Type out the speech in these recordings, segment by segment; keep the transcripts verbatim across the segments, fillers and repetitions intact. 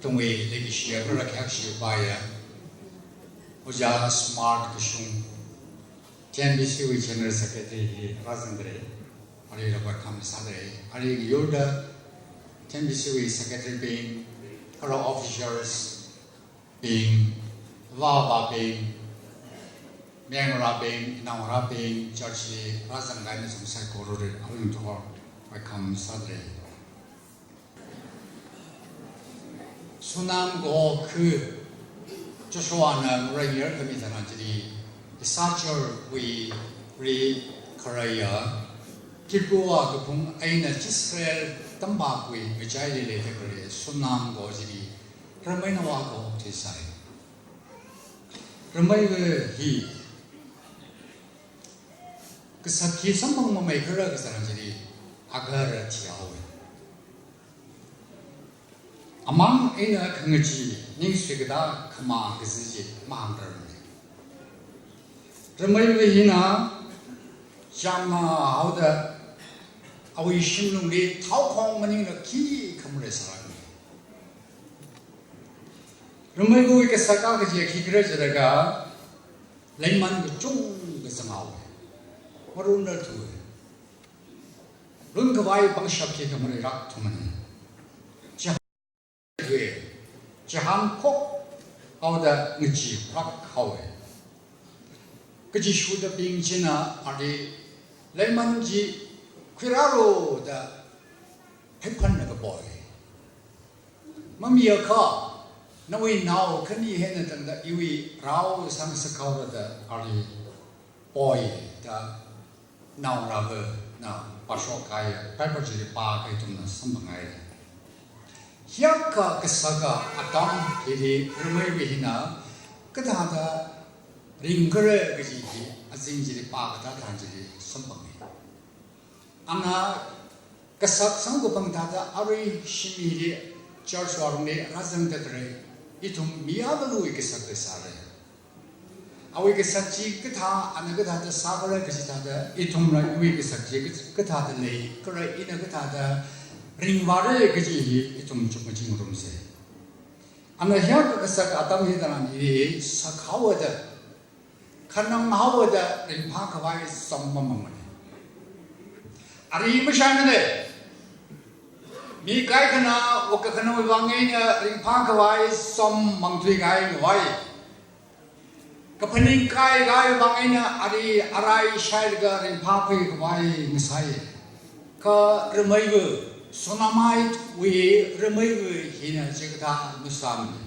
Tungwui leikashiya kala khayākshi pāya Ojā Smart Kashung, T N B C wui General Secretary hi rāzangdalei. Arui la welcome sādalei. Arui ngayurda T N B C wui Secretary bing, kala officers bing, avā avabing, mayarngarābing, naongarābing, church li rāzangkahai nathum saikorali arui ngathor welcome sādalei. Sonam kaho khu Joshuana ngarai mayar khami tharan chili, Issacharwui ri kharāya, Gilboa kaphung eina Jezreel tampāwui ngachaili leida khalei Sonam kaho chili, rameinao akha okthuisai. Rameiva hi kasak hi samphang mamei khala kaji tharan chili, agahara thihaowa. Amang eina khangachee, ningsui katā, khamā kaji chi mahāngrarmana. Rameiva hina, chāmnā haoda, awui shimlungli thaokhong maningla khikha maleisālākmana. Rameivawui kasak akha chi khikhala jilaga, leiman kachungkha zanghaowa. Marunrarthuwa. Lunkhavai pangshap khikha maleilākthumana. Chihān thuwa. Chihān khokhaoda ngacheerak haowa. Kachishurdabing china ali leiman chi khuirālu da haiphanlaga poi. Mamiakha, nawui nao khani hina tangda iwui rao sāngasak haora da ali poi da naongarāvana pāshok kahaiya Bible chili pākahai ithumna samphanghai. Hiyākha kasaka atam hili rameiva hina kathāda ringkhala kaji hi azing chili pākatā tharan chili samphanga. Ana kasak samkaphang thāda arui shimli church wui alungli rāzangda khalei ithum mi akhawui kasak leisālei. Awui kasak chi kathā, ana kathāda sākhala kaji thāda, ithumla iwui kasak chi kathāda leikhala, ina kathāda ringvāra kaji hi ithum chukmajing ngarumsa. Ana hiyākha kasak atam hi tharan hi sakhaoda, khananghaoda ringphākhavai som mamangmana. Ari mashaimana. Mi kaikhana, wuk kakhanawui vang eina ringphākhavai som mangthuikahai ngavai. Kaphaning kaikahai vang eina ari arai shailaga ringphākhuikhavai ngasai. Kha rameiva, Shunammite wui rameiva hina chikathā masāmana.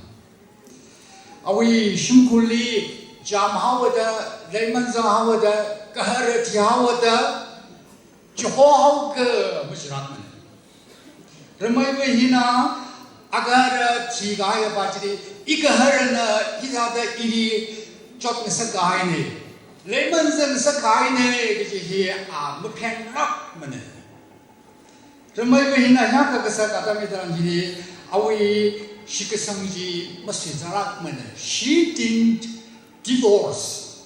Awui shimkhurli chām haoda, leiman zang haoda, gahara thi haoda, chihohaoakha machirakmana. Rameiva hina agahara thikahaiya pa chili, igaharana hithāda ili chotngasak kahaina, leiman zangngasak kahaina kaji hi a maphenglākmana. Rameiva hina hiyākha kasak atam hi tharan hili awui shitkasang chi masuizanglākmana. She didn't divorce.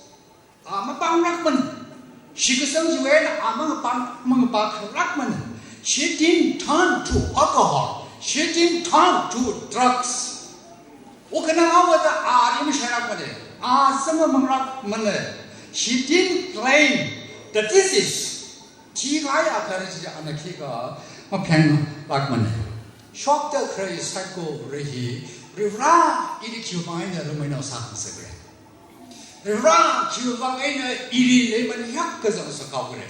A mapanglākmana. Shitkasang chiwui eina a mangapang, mangapakhalākmana. She didn't turn to alcohol. She didn't turn to drugs. Wuk khanang haoda a ri mashailākmana. A samkamanglākmana. She didn't claim the disease. Thikahai agahara chi ana khikha maphenglākmana. Shokda khalei saikora hi, Varivara ili khiwui vang eina rameinao sāngasakra? Varivara khiwui vang eina ili leiman hiyākha zangngasak haokhala?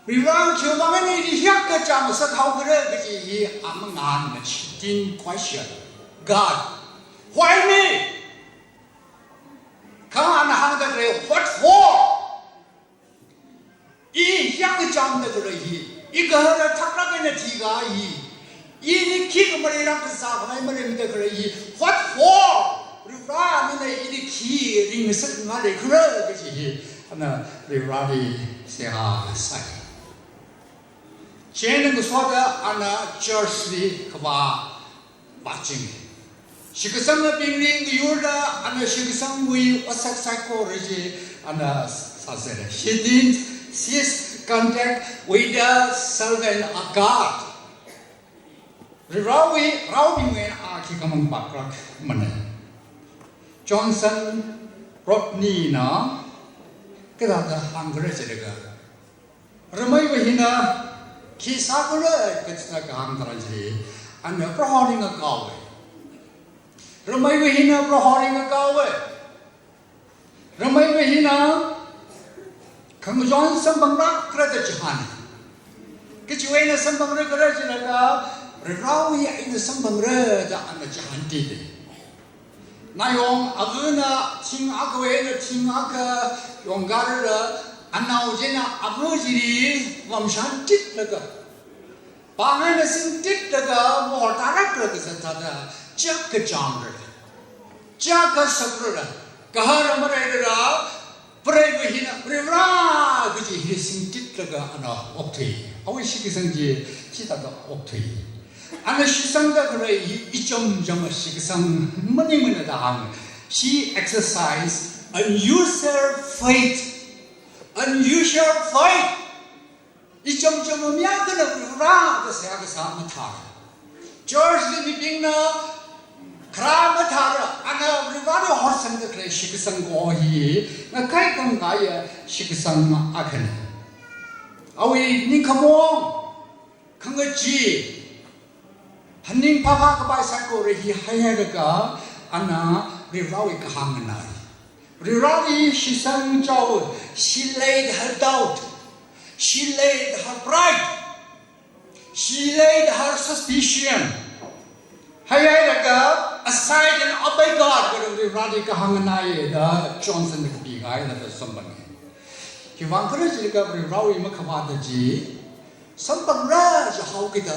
Varivara khiwui vang eina ili hiyākha chāmngasak haokhala kaji hi a mangahānmana. She didn't question God. Why me? Kha ana hāngda khalei, what for? I hiyākha chāmda khalei hi, igahara thaklāk eina thikahai hi, ili khikha maleilāk sākhavai maleimada khalei hi, what for? Varivara nana ili khi ringngasakngai leikhala kaji hi, ana Varivarali seihā sai. Chieina ngasoda ana church li kavā vāchinga. Shitkasangnabingli ngayurda ana shitkasangwui otsak saikora chi ana sāsera. She didn't cease contact with the servant of God. Varivarawui raobingwui eina a khikha mang pakrak mana. Johnson Rodney na kathāda hāngkhala jilaga, rameiva hina khi sākhala kathāda kahāng tharan chili, ana Proholi ngakaowa. Rameiva hina Proholi ngakaowa. Rameiva hina khangachon samphangra khala da chihāna. Kachiwui eina samphangra khala jilaga, Varivarawui eina samphangra da ana chihāntida. Nayong avana thing akhawui eina thing akha yongkhala, anao china ava chili vāmshān titlaga, pāng eina singtitlaga mahor tālāk khala kazat thāda, chiyākha chāngra, chiyākha sakra, kahara maleilala, preiva hina Varivara kaji hi singtitlaga ana okthui. Awui shitkasang chi chithāda okthui. Ana shitsangda khalei hi icham chama shitkasang maningmana da hānga. She exercised unusual faith. Unusual faith. Icham chama mi akhana Varivara da seihā kasā mathāra. Church li mibingna kharā mathāra, ana Varivarali horsangda khalei shitkasang kaho hi ngakai kangkaya shitkasang akhana. Awui ningkhamaong, khangachee, haningphāphā kapai saikora hi haihailaga, ana Varivarawui kahāng nganāya. Varivarali shitsang chaowa, she laid her doubt, she laid her pride, she laid her suspicion. Haihailaga aside and obey God, kala Varivarali kahāng nganāya da Johnson na kapikahai da samphanga. Khiwuivang khala jilaga Varivarawui makhavāta chi samphangra jihaokida,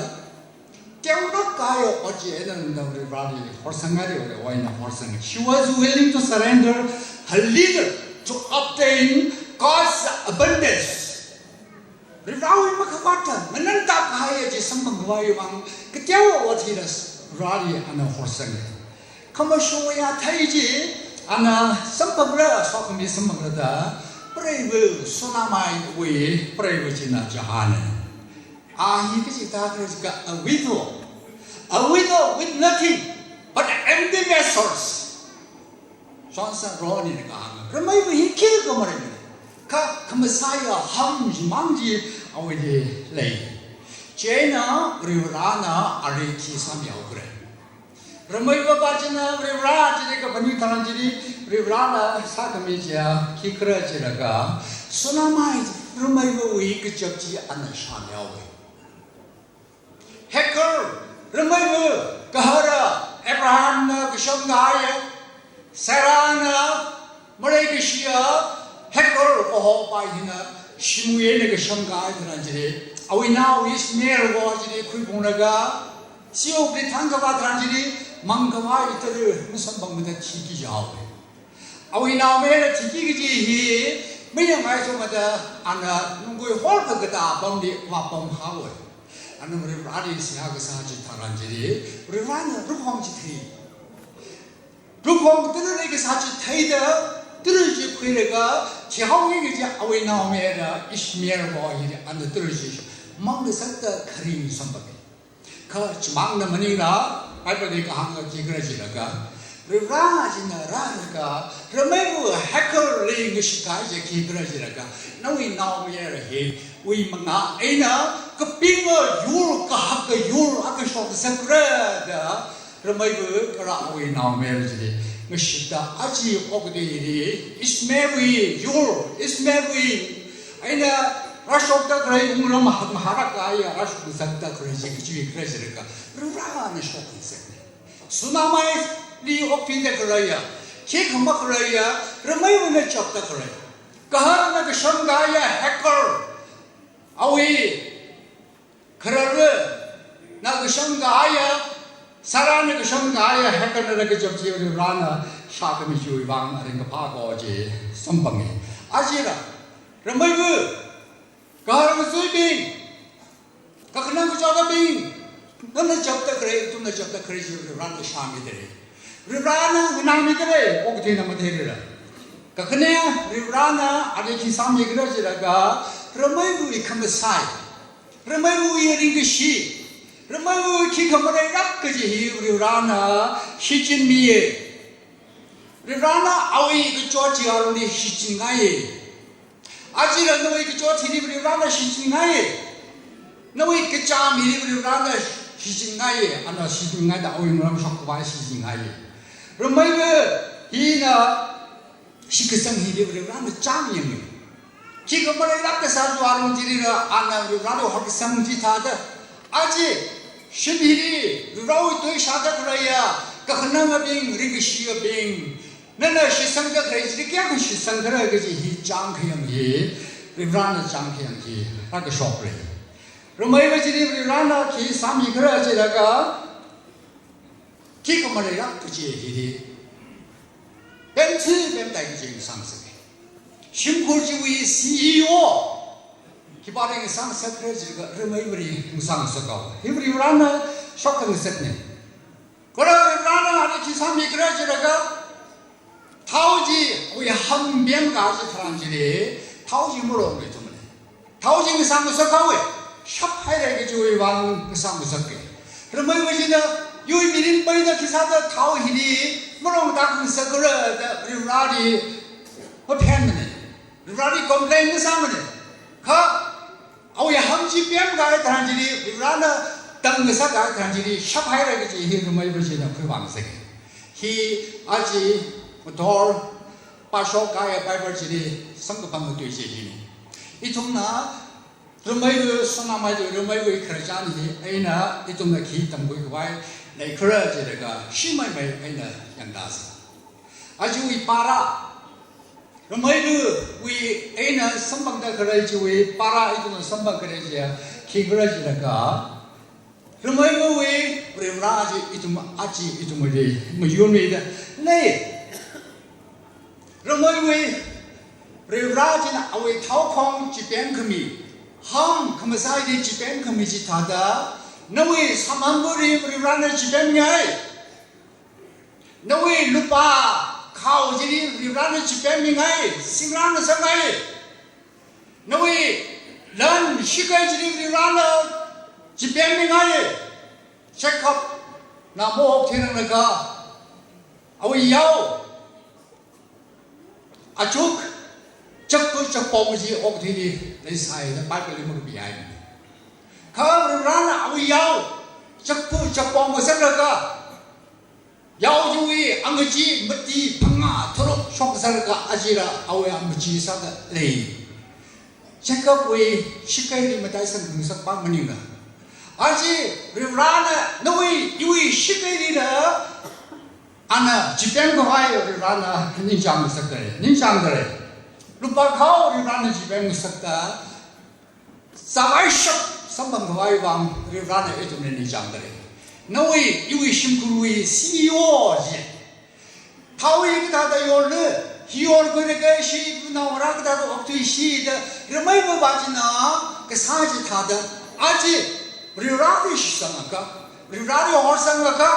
teolāk kahaiya ot chi eina Varivarali horsanghaira, Varivarawui eina horsanga. She was willing to surrender her little to obtain God's abundance. Varivarawui makhavāta, nganantak kahaiya chi samphang khavaiwui vang, kateowa ot hila Varivarali ana horsanga. Khamashungwui athei chi ana samphangra, sokhami samphangra da, preiva, Shunammite wui preiva china chihāna. A hi kachi thākhala jilaga a widow, a widow with nothing but empty vessels. Johnson Rodney na kahāng, rameiva hi khikha maleimana. Kha khamasaiya ham chimang chi awuili lei. Chieina Varivarana ali khi sāmihaokhala. Rameiva pā china Varivara chili kaphaning tharan chili, Varivarana sākhami chiya khikhala jilaga, Shunammite rameivawui kachap chi ana shāmihaowa. Hagar, rameiva, gahara, Abrahamna kashamkahaiya, Sarahna maleikashiya, Hagar kaho pā hina shimwui eina kashamkahai tharan chili, awui nao Ishmael kaho chili khuiphunglaga, siwui thangkhavā tharan chili, mangkhavai tara masamphangmada thiki jihaowa. Awui naomayara thiki kaji hi mayāngai sumada, ana nungkui horkakatā apamli vāpamhaowa. Ana Varivarali seihā kasā chi tharan chili, Varivarana rakhong chi thei. Rakhong tara leikasā chi theida, tara chi khuilaga thihaoki kaji awui naomayara Ishmael kaho hili ana tara chi mangngasakta kharing samphanga. Kha chimangna maningla, Bible li kahāngva khikhala jilaga, Varivara china rālaga, rameiva Hagarli ngashit kahai chi khikhala jilaga, nawui naomayara hi uimanga eina kapinga yur, kahaka yur akha shokngasakra da, rameiva kala awui naomayara chili ngashita aja okathuili, Ishmaelwui yur, Ishmaelwui eina rāshokta khalei wungram mahā-, mahārāk kahaiya rāshokngasakta khalei chi kachiwui khala jilaga, Varivarana shokngasakna. Shunammite li okthuida khaleiya, khikha makhaleiya, rameivana chapta khalei, gaharana kashamkahaiya Hagar, awui khararvana kashamkahaiya, Sarahna kashamkahaiya Hagarna kachap chi Varivarana shākhami chiwui vang ringkaphā kaho chi samphanga. Ajala, rameiva, gahar ngazuibing, kakhanang kachotabing, nana chapta khalei, ithumna chapta khalei chi Varivarana shāmidalei. Varivarana nganāmidalei, okathuina matheilala. Kakhane, Varivarana ali khi sāmikhala jilaga, rameivawui khamasai, rameivawui ringkashi, Rameiwui khikha maleilāk kaji hi Varivarana shichinmiya. Varivarana awui kachot chi arui shichinngaiya. Ajala nawui kachot hili Varivarana shichinngaiya. Nawui kachām hili Varivarana shichinngaiya. Ana shichinngaida awui ngarān shok khavai shichinngaiya. Rameiva hina shitkasang hili Varivarana chāngyānga. Khikha maleilāk kasā chiwui alung chilila ana Varivarali hotkasang chithāda. Aja shim hili Varivarawui tui shāda khaleiya kakhanangabing, ringkashiyabing, nana shitsangda khalei chili kayākha shitsangkhala kaji hi chāngkhayang hi, Varivarana chāngkhayang hi rākashokra. Rameiva chili Varivarana khi sāmikhala jilaga, khikha maleilāk kaji hili pemthui pemtai kaji ngasāngasaka. Shimkhur chiwui C E O khipāli ngasāngasakra jilaga Rameivali ngasāngasakhaowa. Hi Varivarana shok khangasakna. Kala Varivarana ali khi sāmikhala jilaga, thao chiwui ham pemkahai tharan chili, thao chi malongluithumana. Thao chi ngasāngasakhaowa, shaphaira kajiwui vang ngasāngasaka. Rameiva china, iwui mirin peida khisāda thao hili malongda khangasakkhala da Varivarali maphenmana. Varivarali complain masāmana. Kha awui ham chi pemkahai tharan chili, Varivarana tangngasakahai tharan chili, shaphaira kaji hi Rameiva china khuivāngasaka. Hi aja ngathor pāshokkahai Bible chili samkaphang tui chi hina. Ithumna Rameiva, Sonamai tui Rameiva khararchan hi eina ithumna khi tamkhui khavai leikhala jilaga, shimeimei eina yangtāsa. Ajawui para, Rameivawui eina samphangda khalei chiwui para ithumna samphang khalei chiya khikhala jilaga, Rameivawui Varivara chi ithum aja ithumli mayonmida lei. Rameivawui Varivara china awui thaokhong chipemkhami, ham khamasai hili chipemkhami chithāda, nawui samhampali Varivarana chipemngai. Nawui lupā khao chili Varivarana chipemmingai, singlang ngasakngai. Nawui lan shakei chili Varivarana chipemmingai. Jacobna maokthuiranglaga, awui yao achuk, chakpa chakpong chi okathuili leisai da Bible li makapihai. Kha Varivarana awui yao chakpa chakpong ngasaklaga, yao chiwui angachee mati phangā tharuk shokngasaklaga ajala awui angachee sāda lei. Jacobwui shakeili mataisang khangasak pa maningla, aja Varivarana nawui iwui shakeilila ana chipemkhavai Varivarana ningchāng ngasakdalei, ningchāngdalei. Lupā khao Varivarana chipemngasakda, sāvaishap samphangkhavai vang Varivarana ithumli ningchāngdalei. Nawui iwui shimkhurwui C E O chi, thao hi kathāda yorli, hi yorkhuilaga ishi ipuinao ngarā kathāda okthuishida, Rameiva va china kasā chithāda, aja Varivarali shitsangakha, Varivarali horsangakha,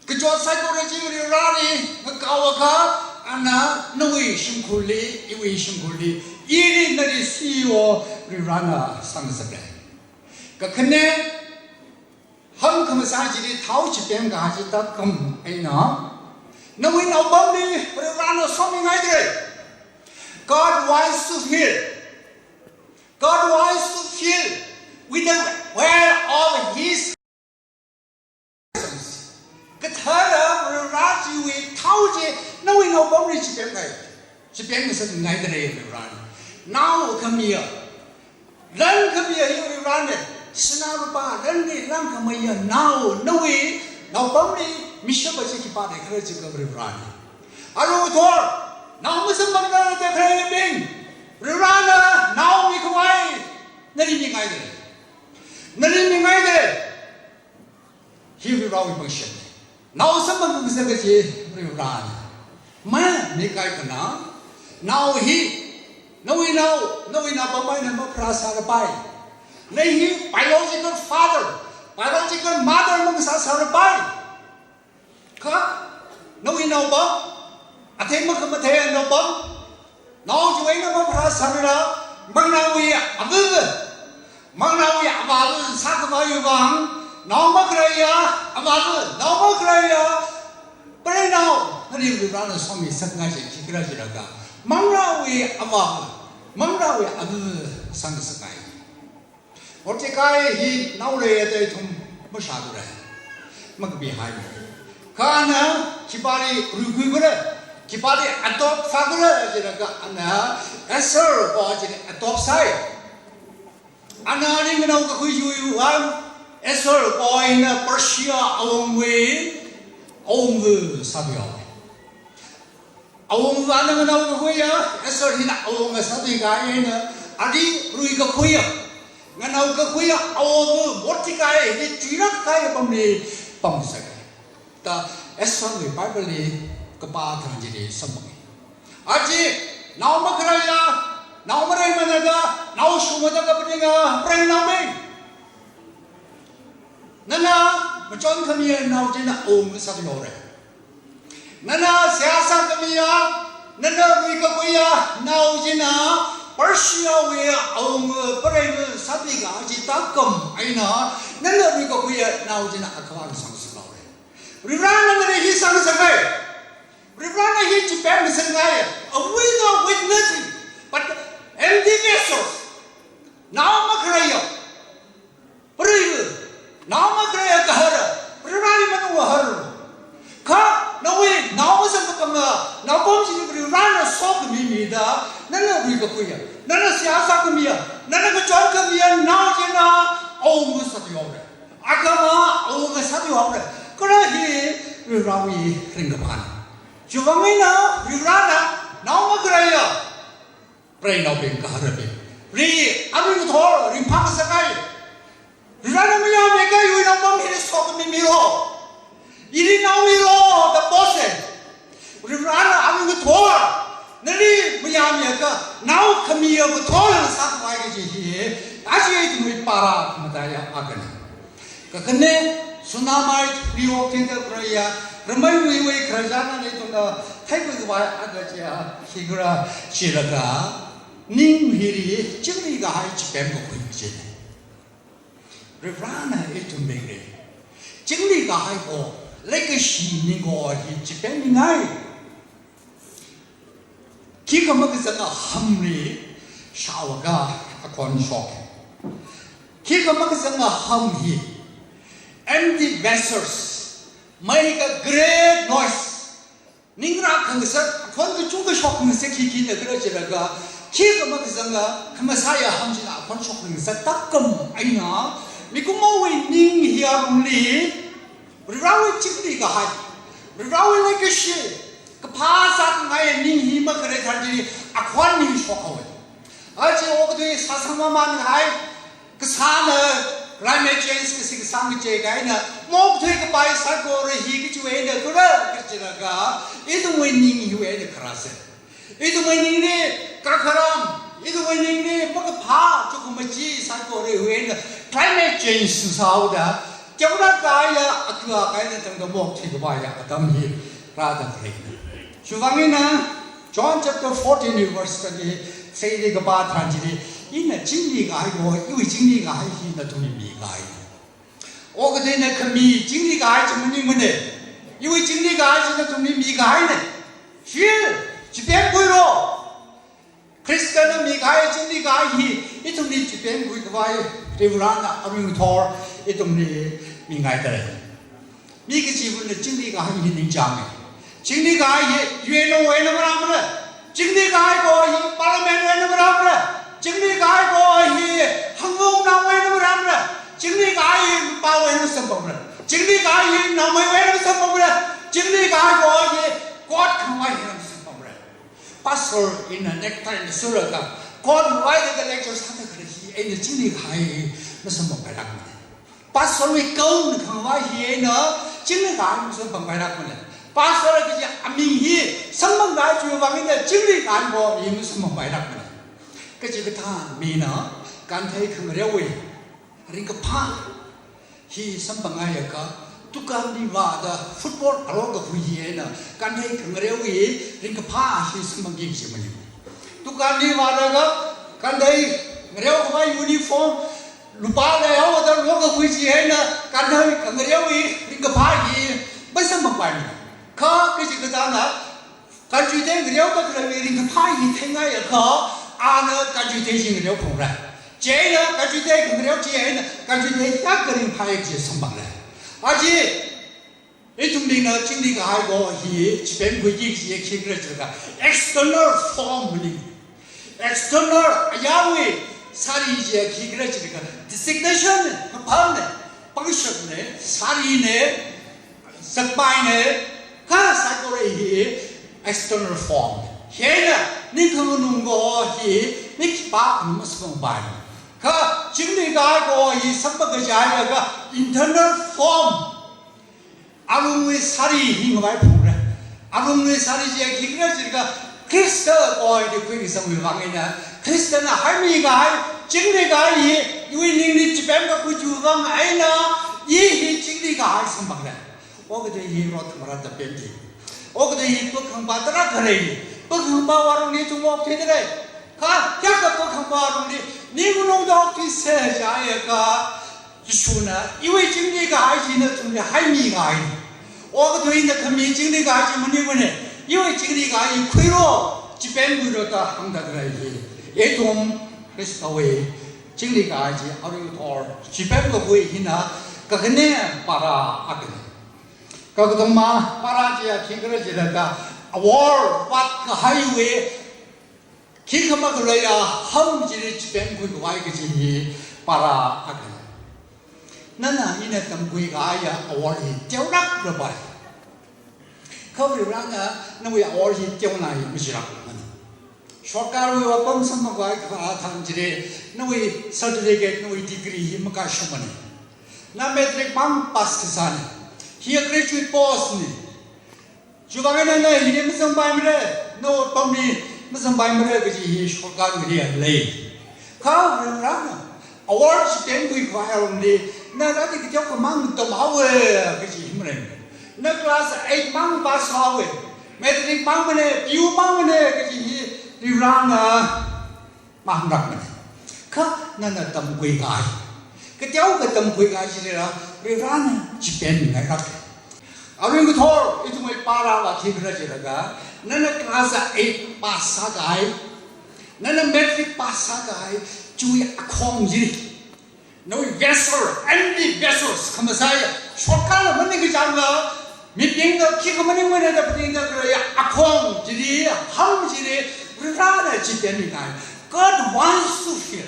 kachot saikora chi Varivarali ngakaowakha, ana nawui shimkhurli, iwui shimkhurli, ili nali C E O Varivarana sāngasakdalei. Kakhane, ham khamasai chili thao chipemkahai chi tatkam eina, nawui naopamli Varivarana somingaidalei. God wants to fill. God wants to fill with the well of His. Kathara Varivarāwui thao chi nawui naopamli chipemngai, chipemngasakngai dalei Varivarāna. Nao khamiya, lan khamiya hi Varivarāna. Sinā lupā lanli langkhameiya nao, nawui naopamli mishappa chi khipā leikhala jiakha Varivarāna. Aruithot, nao masamphangda khaleibing, Varivarāna nao mikhavai nali mingai dalei. Nali mingai dalei. Hi Varivarāwui pangshapna. Nao samphang ngasaka chi Varivarāna. Mai mikahai kana, nao hi, nawui nao, nawui naopam eina mapharāsārapai. Na hi biological father, biological mother mangasāsārapai. Kha nawui naopam, athei makhamathei naopam, nao chiwui eina mapharāsālala, mangnāwui ava, Manglāwui avāva sākhavaiwui vang, nao makhaleiya avāva, nao makhaleiya pareinao, nali Varivarana somi ngasakngai chi khikhala jilaga, manglāwui avāva, manglāwui avāva sāngasakngai. Mordecai hi nao leiya da ithum mashāthura, makapihaimana. Kha ana khipāli ruikhuikhala, khipāli adopt sākhala jilaga, ana Esther kaho chili adopt sāi. Ana ali nganaokakhui chiwui vang, Esther kaho hina Persia awungwui awungva sāthuihaowa. Awungva ana nganaokakhuiya, Esther hina awunga sāthuikahai eina, ali ruikakhuiya, nganaokakhuiya awungva Mordecai hi chuilāk kahai apamli pamngasaka da Estherwui Bibleli kapā tharan chili samphangi. Aja, nao makhaleiya, nao maleimana da, nao shumada kaphaninga, preinaobing, nana machonkhamiya nao china awungva sāthuihaora. Nana seihā sākhamiya, nana ruikakhuiya nao china Persiawui awungva, pareiva sāthuikahai chi tākam eina, nana ruikakhuiya nao china akhavā sāngasakhaora. Varivarana nali hi sāngasakngai. Varivarana hi chipemngasakngai. A widow with nothing but empty vessels. Nao makhaleiya, pareiva, nao makhaleiya gahara, Varivarali manungahar. Kha nawui nao masamphangkhamanga, naopam chili Varivarana sokhami mida, nana ruikakhuiya, nana seihā sākhamiya, nana kachonkhamiya nao china awungva sāthuihaora. Akhavā awungva sāthuihaora. Kala hi Varivarawui ringkaphāna. Chiwui vang eina Varivarana nao makhaleiya preinaobing, gaharabingli arui ngathor ringphāngasakngai. Varivarana mayāmi kahaiwui naopam hili sokhami milo, ili nao milo da posa. Varivarana arui ngathor nali mayāmiakha nao khamiya ngathor ngasakhavai kaji hi aja ithumwui para khamataiya akhana. Kakhane, Shunammite miwok thingda khaleiya rameiwui khararchan eina ithumna theikhuikhavai akha chiya khikhala jilaga, ning hili chingri kahai chipemkakhui kajina. Varivarana ithumbingli chingri kahai kaho, leikashi ning kaho hi chipemmingai. Khikha makazanga hamli shaoakha akhon shok. Khikha makazanga ham hi empty vessels, maikha great noise, ningrā khangasak, akhon kachungkha shokngasak hi khikhala jilaga, khikha makazanga khamasāya ham china akhon shokngasak tākam eina, mikumowui ning hi arumli Varivarawui chingri kahai, Varivarawui leikashi, kaphā sākhangai ning hi makhalei tharan chili akhon hi shokhaowa. Aja okathui sāsang mamān kahai, kasāna climate change kasi kasang kaje kahaina, maokthui kapai saikora hi kachiwui eina khala jilaga, ithumwui ning hiwui eina kharāsa. Ithumwui ningli kakharam, ithumwui ningli makaphā, chukumachi saikora hiwui eina climate change sāhaoda, teonā kahaiya, akha kahaina tangda maokthui kapaiya atam hi rāda khaleina. Chiwui vang eina John chapter fourteen verse twenty-three li kapā tharan chili, ina chingri kahai kaho, iwui chingri kahai hi nathumli mikahai. Okathuina khami chingri kahai chi maningmana. Iwui chingri kahai chi nathumli mikahaina. Shil, chipemkhuilu. Khristana mikahai chingri kahai hi ithumli chipemkhuikhavai Varivarana arui ngathor ithumli mingaidalei. Mi kachivana chingri kahai hi ningchānga. Chingri kahai hi U N O wui eina marāmana. Chingri kahai kaho hi parliament wui eina marāmana. Chingri kahai kaho hi hangvung nao wui eina marāmana. Chingri kahai hi nupāwui eina masamphangmana. Chingri kahai hi naomeiwui eina masamphangmana. Chingri kahai kaho hi court khangavai eina masamphangmana. Pastor ina necktie na sulaga court mavaida lecture sāda khalei hi eina chingri kahai masamphangpailākmana. Pastorwui gown khangavai hi eina chingri kahai masamphangpailākmana. Pastor kaji aming hi samphangkahai chiwui vang eina chingri kahai kaho hi masamphangpailākmana. Kachikathā mina kanthei khangareowui ringkaphā hi samphangngaiakha, dukanli vāda football arong kakhui hi eina kanthei khangareowui ringkaphā hi samphangki kaji maningmana. Dukanli vālaga kanthei ngareokhavai uniform, Lupā leihaoda lokakhui chieina, kanthā khangareowui ringkaphā hi masamphangpaimana. Kha kachi kazāna, kanchuithei ngareoda khaleiwui ringkaphā hi theingai akha, ana kanchuithei chi ngareophungra. Chieina kanchuithei khangareo chieina, kanchuithei hiyākha ringphāya kaji samphangra. Aja, ithumlila chingri kahai kaho hi, chipemkhuiki kaji khikhala jilaga, external form maning. External ayarwui sari chi khikhala jilaga, designation, mafamna, functionna, sarina, zakpaina, kha saikora hi external form. Hieina, ningkhang nung kaho hi, mi khipākhana masamphangpaimana. Kha chingri kahai kaho hi samphang kajai akha, internal form. Arumwui sari hi ngavaiphungra. Arumwui sari chi khikhala jilaga, Khrista kaho hi khuikasangwui vang eina, Khristana haimi kahai, chingri kahai hi, iwui ningli chipemkakhui chiwui vang eina, i hi chingri kahai samphangra. Okathui hi rot khamara tapemki. Okathui hi pakhangpa tarākha lei. Pakhangpa warungli ithum okthuida lei. Kha, hiyākha pakhangpa warungli, ningunungda okthuisa jiakha, Jishuna, iwui chingri kahai chi nathumli haimi kahai. Okathuina khami chingri kahai chi maningmana, iwui chingri kahai khuilu, chipemkhuilu da hāngda khalei hi. Ithum Khristawui chingri kahai chi arui thor, chipemkakhui hina, kakhane para akhana. Kakathuma para chi khikhala jilaga, awor vātkahaiwui, khikha makhaleiya ham chili chipemkhui khavai kaji hi para akhana. Nana ina tamkhui kahaiya awor hi teolāklapai. Kha Varivarana nawui awor hi teonai majirakmana. Sarkarwui apam samphangkhavai kha thang chili, nawui certificate, nawui degree hi makashungmana. Na matric mang pass kasāna. Hi graduate postna. Chiwui vang eina na hili mazangpaimara, nawui apamli mazangpaimara kaji hi sarkarwui ngahān lei. Kha Varivarana, awor chipemkhui khavai alungli, na rādi kateokha mang tamhaowa kaji hi malei. Na class eight mang pass sāhaowa, matric mangmana, P U mangmana kaji hi Varivarana mahāngrakmana. Kha nana tamkhui kahai, kateokha tamkhui kahai chilila, Varivarana chipemmingailāka. Arui ngathor, ithumwui para va khikhala jilaga, nana class eight pass sākahai, nana matric pass sākahai, chiwui akhong chi. Nawui vessel, empty vessels, khamasai, sarkarna maning kachāngla, mibingna khikha maningmana da phaningda khaleiya akhong chili, ham chili, Varivarana chipemmingai. God wants to fill.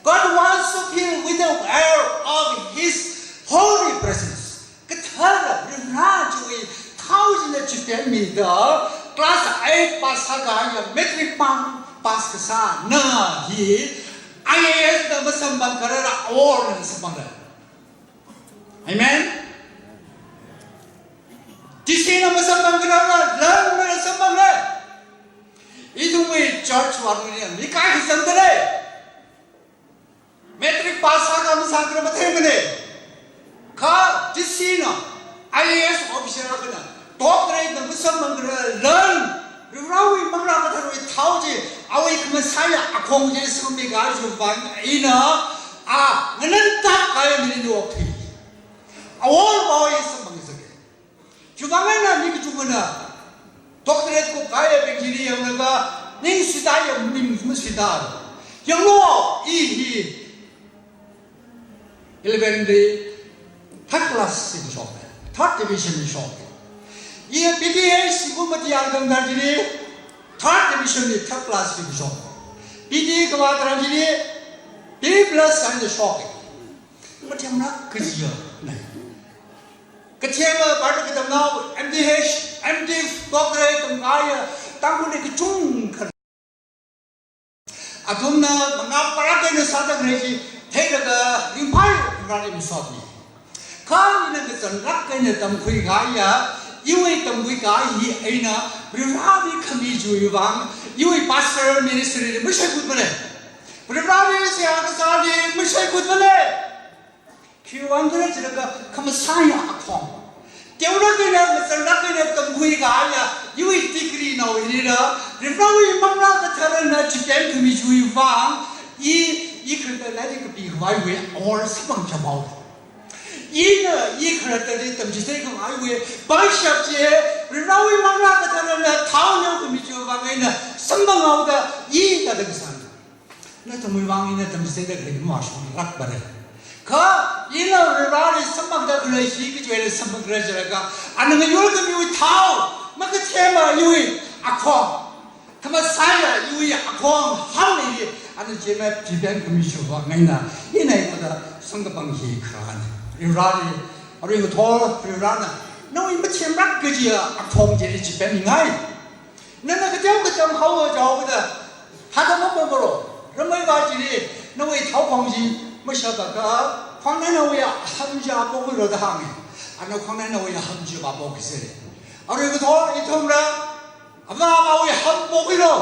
God wants to fill with the oil of His holy presence. Kathara Varivara chiwui thao china chipemmida, class eight pass sākahaiya, matric mang pass kasā na hi, I A S na masamphang kharara, awor na samphanga. Amen? D C na masamphang kharara, lan na samphanga. Ithumwui church wui maningli kaikha samphanga. Matric pass sākha masākha matheimana. Kha D C na, I A S officer akhana, doctorate na masamphang kharara, lan, Varivarawui Manglā Katharawui thao chi, awui khamasaiya akhong chi sangmi kaji vang eina, a, nganantak kahai mili ni okthui. Awor pao hi samphang sāki. Chiwui vang eina mi kachungkhana doctorate kupkahaiyabing chili yanglaga, ningshida ya, ning mashida. Yanglu, i hi eleven li third class li shok, third division li shok. I P T H sikum mati yang dang dar chili, third division li third class li shok. P T kavā tharan chili, B plus eina shok. Mathemlāk kajiya nai. Kathema barda katamnao, M D H, M Div, doctorate tamkahaiya, Tangkhulli kachungkha. Athumna mangā parākha eina sāda khalei chi theilaga ringphāya, ringphāli masotmi. Kha ina ngazanlāk eina tamkhui kahaiya, iwui tamkhui kahai hi eina, Varivarali khami chiwui vang, iwui pastor ministry li mashaikut malei. Varivarali seihā kasāli mashaikut malei. Khiwui vang khala jilaga khamasaiya akhong. Teolāk eina, ngazanlāk eina tamkhui kahaiya, iwui degree nao hilila, Varivarawui Manglā Katharana chipemkhami chiwui vang, i, I khalatta lairik kapikhavaiwui awor samphang chapao. Ina i khalattali tamchithei khavaiwui pangshap chi, Varewui Manglā Katharana thao neokhami chiwui vang eina samphanghaoda i thāda kasāna. Nathumwui vang ina tamchitheida khalei mashunglākpara. Kha ina Vareli samphangda khalei hi kachiwui eina samphangkhala jilaga, ana ngayurkhamiwui thao, makathema iwui akhong, khamasaiya iwui akhong hāngli, ana china chipemkhami chiwui vang eina, ina ina da samkaphang hi kharāna. Vareli, arui ngathor Varena nawui mathemlāk kajiya akhong chili chipemmingai. Nana kateo katam haowa jihaoda, hāda mapamro. Rameiva chili nawui thao khong chi mashapakha, khongnainaowui aham chi pokhuiro da hānga. Ana khongnainaowui aham chi vāpokhuisa. Arui ngathor ithumla, avā avāwui ham pokhuiro.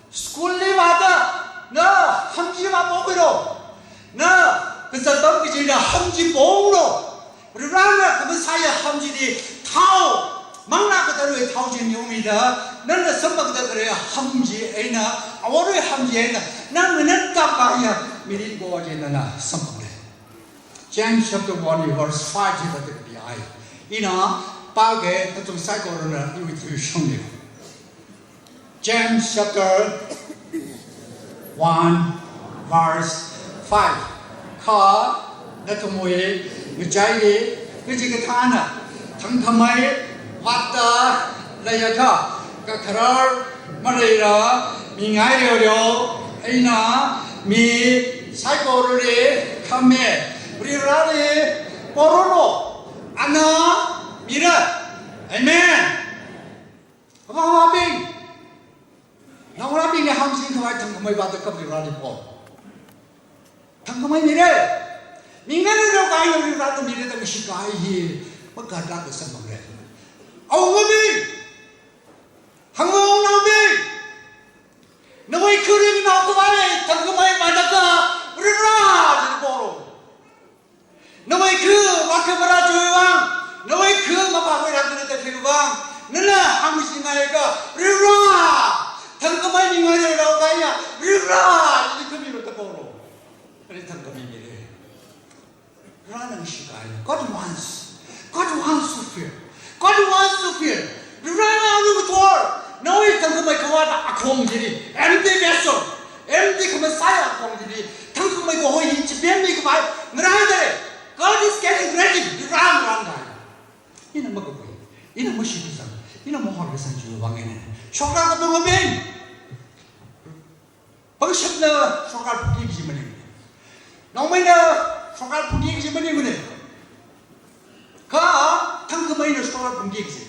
School li vāda, na ham chi vāpokhuiro. Na kazat pam kachida ham chi pokhuiro. Varena khamasaiya ham chili thao, Manglā Katharawui thao chi neomida, nana samphangda khalei ham chi eina, aworwui ham chi eina, nana nganākapaiya mirin po chi nana samphanga. James chapter one verse five chi thāda kapiya. Ina pāga, nathum saikorana iwui athishurli. James chapter one verse five. Kha nathumwui ngachaili kachikathāna thangkhamei vātda leiakha, kakharar maleila mingai leoleo eina mi saikorali khami Vareli porolo, ana mira. Amen. Avāvabing, naongarābingna hāngsing khavai thangkhamei vātda kap Vareli po. Thangkhamei mira. Mingai leokahai Varena mira da kashik kahai hi maga da kasamphanga. Awungabing, hangwungnaobing, nawui kharing nao khavai thangkhamei vātda kap Vareli poro. Nawui kha vākhavā chiwui vang, nawui kha mapākhuirakmana da chiwui vang, nana hāngsingai akha, Vare, thangkhamei mingai leokahaiya Vare, ili khamiro da poro. Vare thangkhamei mira. Varena ningshikahai. God wants. God wants to fill. God wants to fill. Varena arui ngathor nawui thangkhamei khavāt akhong chili, empty vessel, empty khamasai akhong chili, thangkhamei kaho hi chipemmi khavai ngaraida lei. God is getting ready. Vare ngarāngai. Ina makakhui, ina mashikasang, ina mahotkasang chiwui vang eina, shokra kapungabing, pangshapna shokra phungki kaji maningmana. Naomeina shokra phungki kaji maningmana. Kha thangkhameina shokra phungki kaji.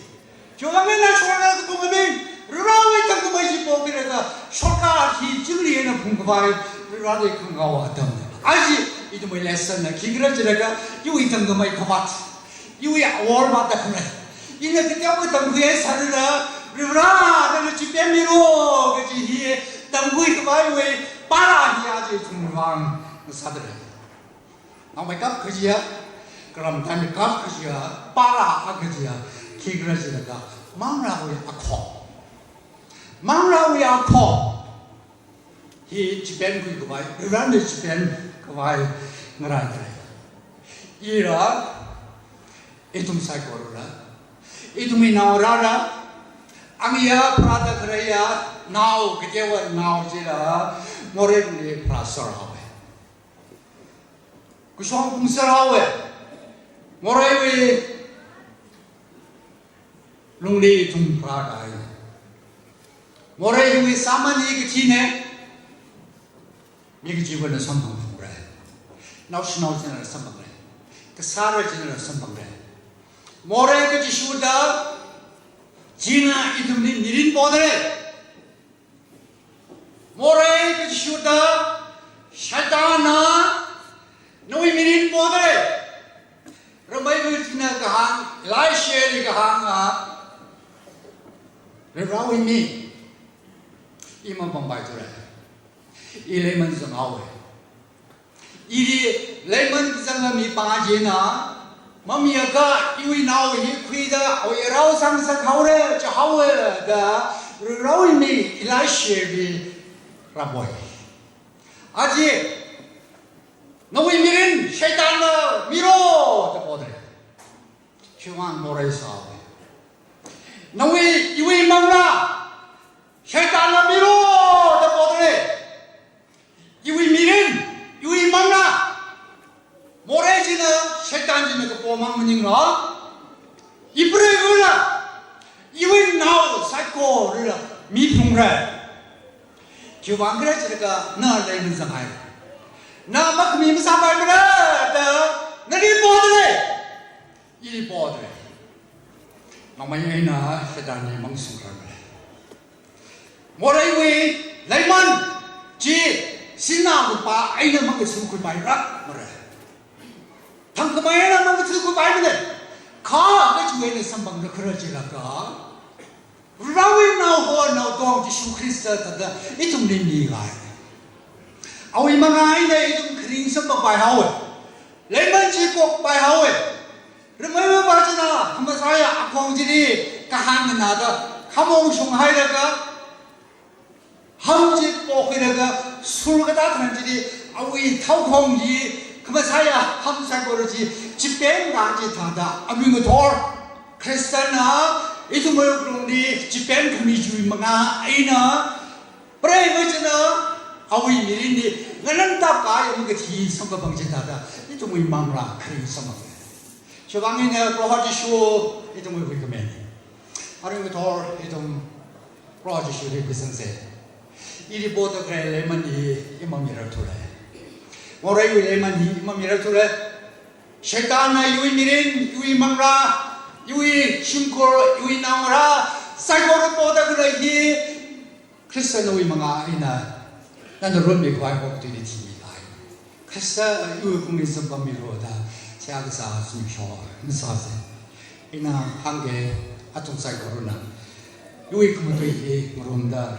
Chiwui vang eina shokra kapungabing, Varewui thangkhamei chi pokhuilaga, shokra hi chingri eina phungkhavai Vareli khangahao atamna. Aja ithumwui lesson na khikhala jilaga, iwui thangkhamei khavāt, iwui awor vātda khalei, ina kateokha tamkhuisālala, Vare, nana chipemmiro kaji hi tamkhui khavaiwui para hi aja ithumwui vang ngasāda lei. Naomeikap kajiya, karamthameikap kajiya, para akha kajiya, khikhala jilaga, Manglāwui akhong. Manglāwui akhong hi chipemkhui khavai, Varena chipem khavai ngaraida lei. Ila, ithum saikorala, ithumwui naongarāla, angayā pharāda khaleiya nao, kateowa nao chila, moreili pharāser haowa. Kashong phungser haowa. Moreiwui lungli ithum pharākahai. Morei hiwui sāman hi kathina. Mi kachiva̱na samphangphalungra. Naoshinao china samphangra. Kasāra china samphangra. Morei kachishurda, china ithumli mirin poda lei. Morei kachishurda, Satanna nawui mirin poda lei. Rameiva china kahāng, Elishali kahānga, Varewui mi, i mapampai thura. I leiman zanghaowa. Ili leiman zanga mipā china, mamiakha iwui nao hi khuida awui rao sangsak haora, cha haowa da, Varewui mi Elishali rāpoi. Aja, Nawui mirin Satanna miro da podalei. Chiwuivang morei sāhaowa. Nawui, iwui manglā Satanna miro da podalei. Iwui mirin, iwui manglā morei china, Satan china kapo mang maningla, ipreivala, iwui nao saikorala miphungra. Chiwuivang khala jilaga na leiman zanghai. Na makhami masāpaimara da nali podalei. Ili podalei. Mamai eina Satanli mang sungkharmara. Moreiwui leiman chi sinā lupā eina mangkathu khuipaira mara. Thangkhamei eina mangkathu khuipaimara. Kha kachiwui eina samphangda khala jilaga, Varewui naoho naotong Jishu Khrista thāda ithumli mingai. Awui mangā eina ithum kharing samphangpai haowa. Leiman chi kokpai haowa. Rameiva china khamasaiya akhong chili kahāng nganāda khamong shunghailaga, ham chi pokhuilaga, sur katā tharan chili awui thaokhong chi, khamasaiya ham saikora chi chipemra chithāda, awui ngathor Khristana ithumwui wuklungli chipemkhami chiwui mangā eina, preiva china awui mirinli nganamtap kahai makathi samkaphang chithāda ithumwui manglā kharing samphanga. Chiwuivang eina Proho Jishu ithumwui huikhamina. Arui ngathor ithum Proho Jishuli khuisangsa. Ili poda khalei leiman hi imamirathura. Moreiwui leiman hi imamirathura. Satanna iwui mirin, iwui manglā, iwui shimkhur, iwui naongarā saikora poda khalei hi Khrista nawui mangā eina nana runmikhavai okathuili thimilai. Khrista iwui wuklungli samphangmiro da seihā kasā sumsho ngasāsa. Ina hāngga, athum saikorana iwui khamatui hi ngarumda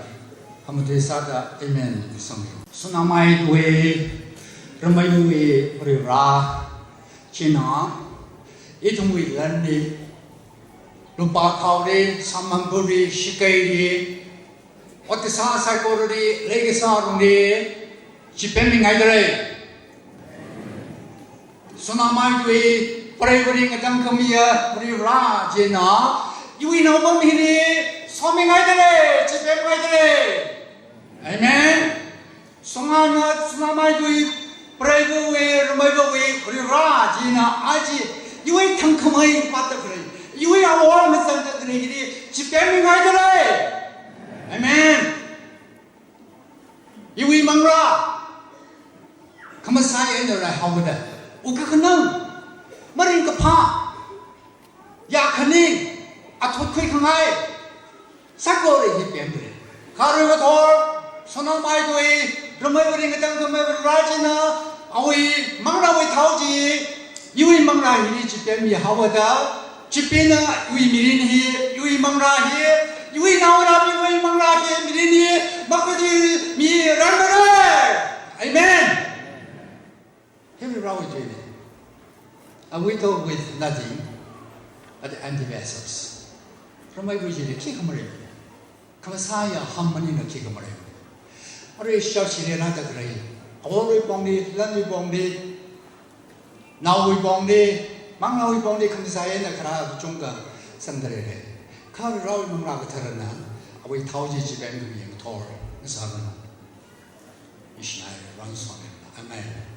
khamatui sāda, Amen sanglu. Sonamai tui, rameiwui Varivara china ithumwui lanli, lupā khaoli, samphangkhaoli, shikeili, ot kasā saikorali, leikasā lungli chipemmingaidalei. Sonamai tui, preiva̱li ngatangkhamiya Varivara china iwui naopam hili somingaidalei, chipemngaidalei. Amen. Songana sonamai tui, preiva̱wui, rameiva̱wui Varivara china aja iwui thangkhamei vātda khalei, iwui awor mazangda khalei hili chipemmingaidalei. Amen. Iwui manglā khamasai eina raihaoda, wukkhanang, maringkaphā, yākhaning, athut khuikhangai saikora hi pemdalei. Kha arui ngathor, sonamai tui, rameiva̱li ngatangkhamiya Varivara china awui manglāwui thao chi iwui manglā hili chipemmihaoda, chipemna iwui mirin hi, iwui manglā hi, iwui naongarābingwui manglā hi, mirin hi makathuimirarmara. Amen. Hiwui Varewui tuina. A widow with nothing but empty vessels. Rameiva̱ chili khikha maleimana. Khamasaiya ham maningla khikha maleimana. Arui shao shire na da khalei, awowui pongli, lanwui pongli, naowui pongli, manglāwui pongli khamasai eina kharā kachungkha sangdalei. Kha Varewui Manglā Katharana awui thao chi chipemkhami ngathor ngasāmana. Ishinai ran song. Amen.